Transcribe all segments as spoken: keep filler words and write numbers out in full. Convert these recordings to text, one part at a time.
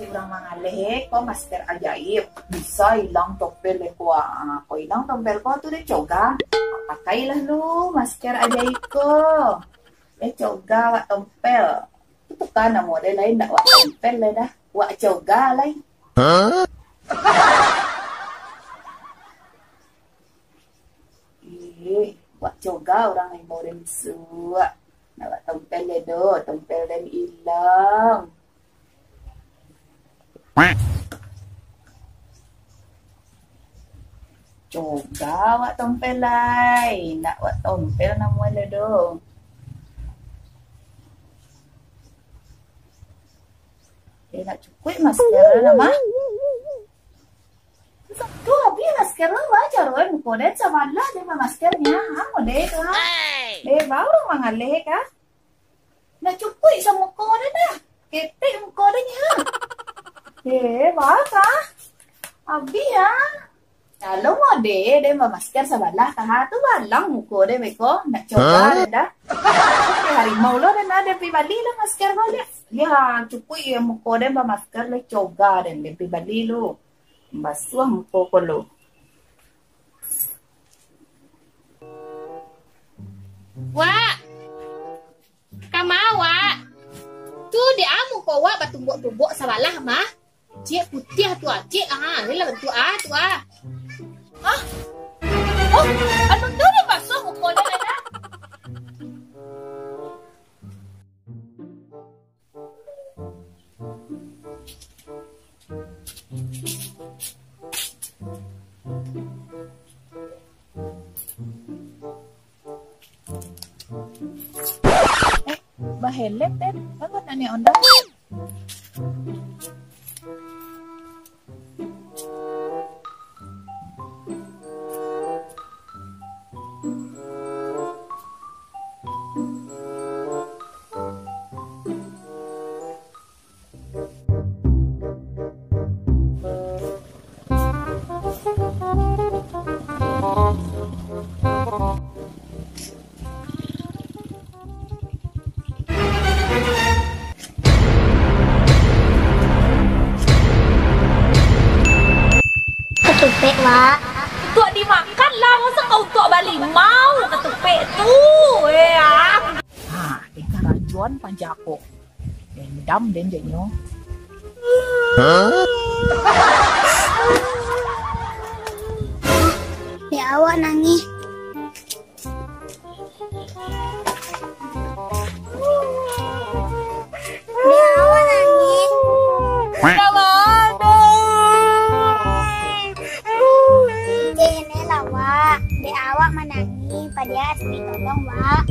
Urang mangaleh, eh, ko masker ajaib. Bisa ilang tompel, eh, ko, ah. Ko ilang tompel ko tu deh, coga. Pakailah lu masker ajaib ko. Eh, coga wak tompel. Tu tukar namo deh, lain ndak wak tompel lai dah. Wak coga lai. Eh, wak coga urang lain baru den bisuak. Nak wak tompel deh do, tompel den ilang. Coga wak tompel lai, nak wak tompel namo le do. Eh, nak cukuik masker lah, mah. Tu abih masker lah, wah, caro muko den sabalah deh mamaskernya. Amo deh tu, ha? Deh, baru mangaleh kah? Nak cukuik sa muko den dah. Ketek muko den nya. Eh, bah kah? Abih, ha? Kalau mau deh, den bamasker sabalah, taha tu balang muko den beko. Nak coba den dah. Oke, harimau lo den dah, den pi bali lah masker baliak. Ya, cukuik ya muko den bamasker lah, coba den, den pi bali lu. Basuah muko ko lo. Wak! Kama, Wak? Tu dek a muko Wak batumbok-tumbok sabalah mah. Cik putiah tu, ah, cik, ah, ni lah bantuak a tu, ah. Hah? Oh, anu tu dibasuah muko den, ah. Eh, bahelem, Den. Bangun, Nani Onda. Katupek, Wak. Untuak dimakan lah, masa kau untuak balimau, katupek tu. Eh, ah. Ha, dek karajuan panjako. Dendam den jadinyo. Dek awak nangih. Dek awak nangih. Kene lah, Wak. Dek awak manangih, padiah asa ditolong, Wak.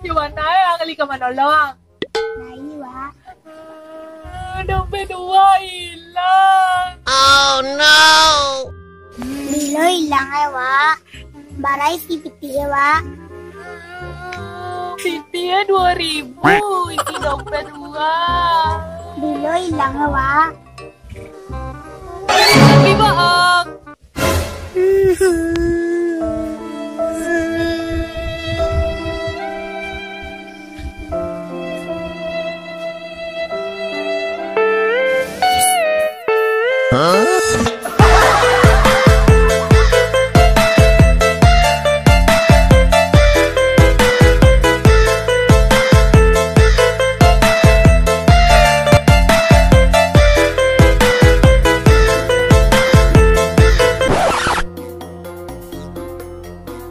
Yo bana, eh, ang ka manolong. Lai, Wak. Dompet Wak ilang. Oh no. Bilo ilang, eh, Wak? Bara isi pitih, eh, Wak? Pitih, eh, duo ribu isi dompet Wak. Bilo ilang, eh, Wak? Tapi bohong.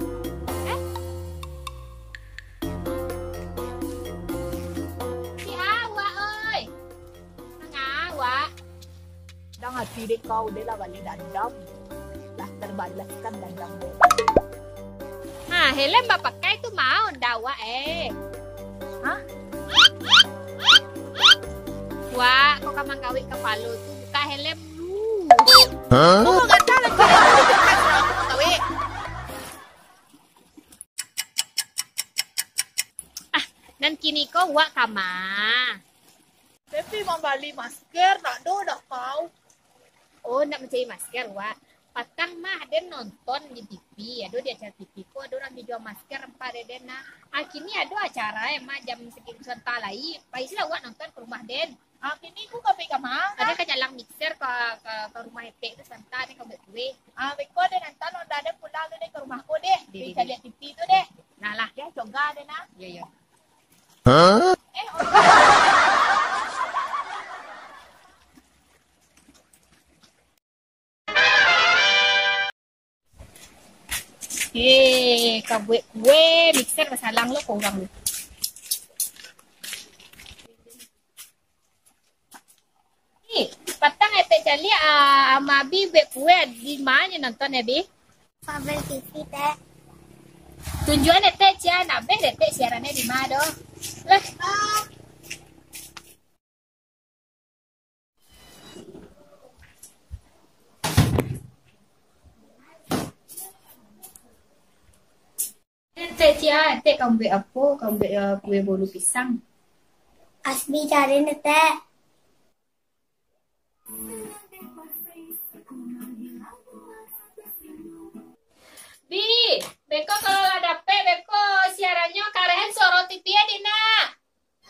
Eh? Si awak, oi. Manga awak? Dang ati dek kau, dek lah bali dandam. Lah terbalaskan dandam dek. Ha, helm bapakai tu mau ndak awak, eh? Hah? Wak, kau ka manggawik kapalo tu, buka helm dulu. Hah? Oh, gatal lagi. Kawik. Ah, nan kini ko wak kama? Tapi mambali masker, ndak do dah kau. Oh, ndak mancari masker, wak. Patang mah den nonton di T V, ado di acara T V ko, ado urang dijual masker ampek dek den nah. Ah, kini ado acara, eh, mah jam sakian suanta lai. Pai silah wak nonton ka rumah den. Ah, kini ko ka pai ka ma? Ado ka jalang mixer ka, ka, ka rumah Etek tu sabanta, ni ka buek kue. Ah, beko deh, nanti lo ndak ado pulang tu deh ka rumah ko deh. Deh, deh, deh. Caliak T V tu deh. Nah lah. Deh, coga deh nah. Yo, yo. Hah? Eh, oh. Eh, ka buek kue, mixer basalang lo ka urang tu. Eh, patang Etek caliak, ah, ama Abi buek kue, di ma nyo nonton, Abi? Fabel T V, Tek. Tunjuakan Etek, cian abih deh, Tek, siarannyo di ma doh. Lah. Etek, cian, Etek ka buek apo? Ka buek, eh, kue bolu pisang. Asbi cari ni, Tek. Bi, beko kalau lah dapek, beko siarannyo karehen suaro T V e, Dina.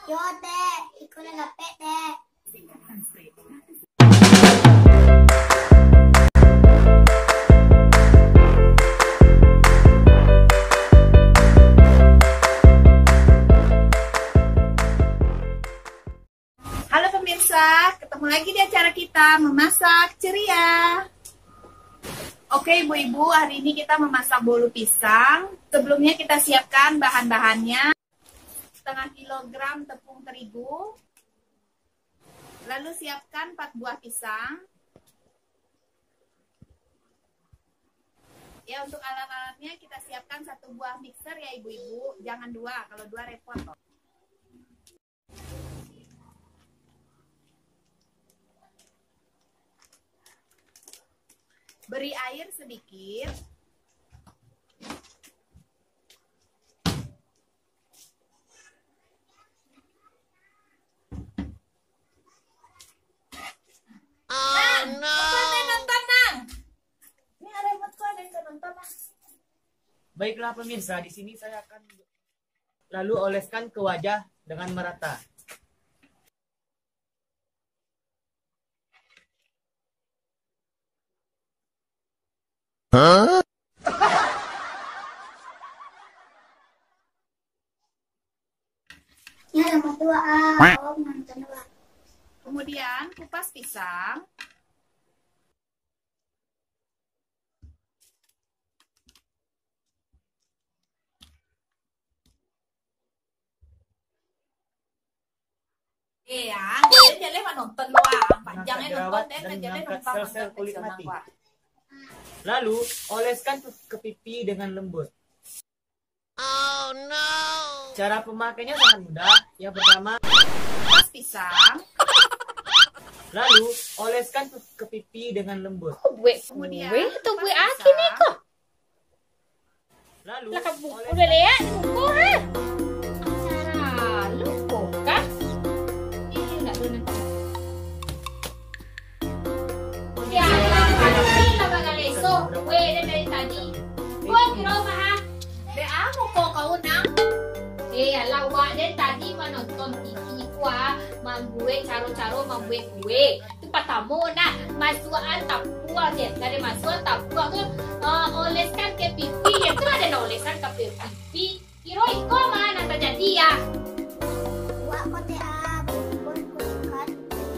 Yo, Tek. Iko lah dapek, Tek. Halo pemirsa, ketemu lagi di acara kita Memasak Ceria. Oke, ibu-ibu, hari ini kita memasak bolu pisang. Sebelumnya kita siapkan bahan-bahannya. Setengah kilogram tepung terigu. Lalu siapkan empat buah pisang. Ya, untuk alat-alatnya kita siapkan satu buah mixer ya, ibu-ibu. Jangan dua, kalau dua repot loh. Beri air sedikit. Nang, no. Nonton, Nang, nonton, Nang. Ini ada buat kau, ada yang nonton, Nang. Baiklah pemirsa, di sini saya akan lalu oleskan ke wajah dengan merata. Hah? Ya, lama tu, ah, awak nonton, Wak. Kemudian, kupas pisang. Eh, ah, jaleh manonton lu, ah. Panjang eh nonton, eh, jaleh numpang sel-sel kulit mati. Lalu, oleskan ke pipi dengan lembut. Oh, no. Cara pemakainya sangat mudah. Yang pertama, kupas pisang. Lalu, oleskan ke pipi dengan lembut. Buek kue tu, buek aki ni ko. Lalu, lah ka buku oleh dah lihat, buku, ha? Cara lupo kah? Ini nak dulu nanti. Ya, lah, pasti lah bakal esok. Weh, dia dari tadi. Kau kira apa, ha? Dek, ah, muka kau, Nang. Eh, alah, wak, dari tadi manonton T V, wak, mambuek caro-caro mambuek kue. Tu patamo nak masuakan tapuang je. Dari masuakan tapuang tu, eh, oleskan ke pipi je. Tu ado nak oleskan ke pipi. Kiro iko mah nan tajadi ya. Wak ko teh, ah, bumbun kulikan.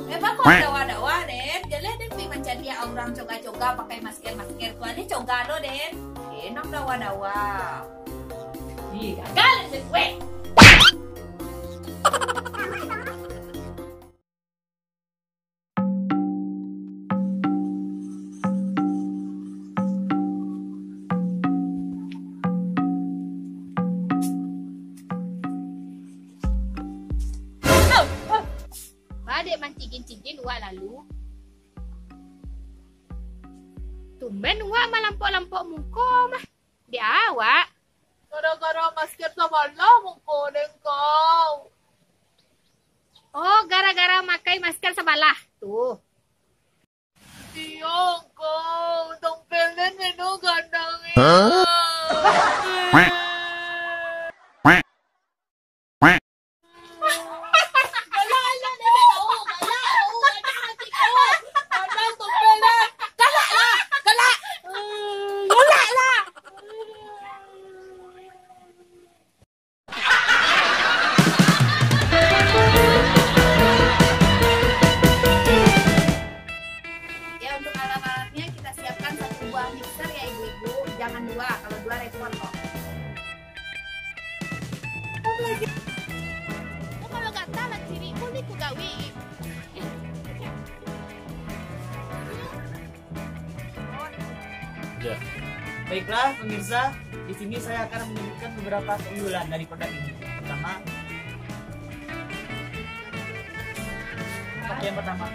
Memang ko dawa-dawa, Den. Jaleh Den pi mancaliak urang coga-coga pakai masker-masker tu. Alih coga lo, Den. Eh, nan dawa-dawa. Ih, gagal, Den. Weh. Ba dek mancigin-cigin wak lalu. Tumben wak malampok-lampok muko mah. Di awak. Gara-gara masker sabalah mungko deng kau. Oh, gara-gara makai masker sabalah. Tuh. Iyo, kau. Tong pelen meno gadang, eh. Hah? Alah, alah, dah, dah tahu. Kau kalau gatal lah ciri, boleh ku gawi. Ya. Baiklah pemirsa, di sini saya akan menunjukkan beberapa keunggulan dari produk ini. Pertama, pakai yang pertama.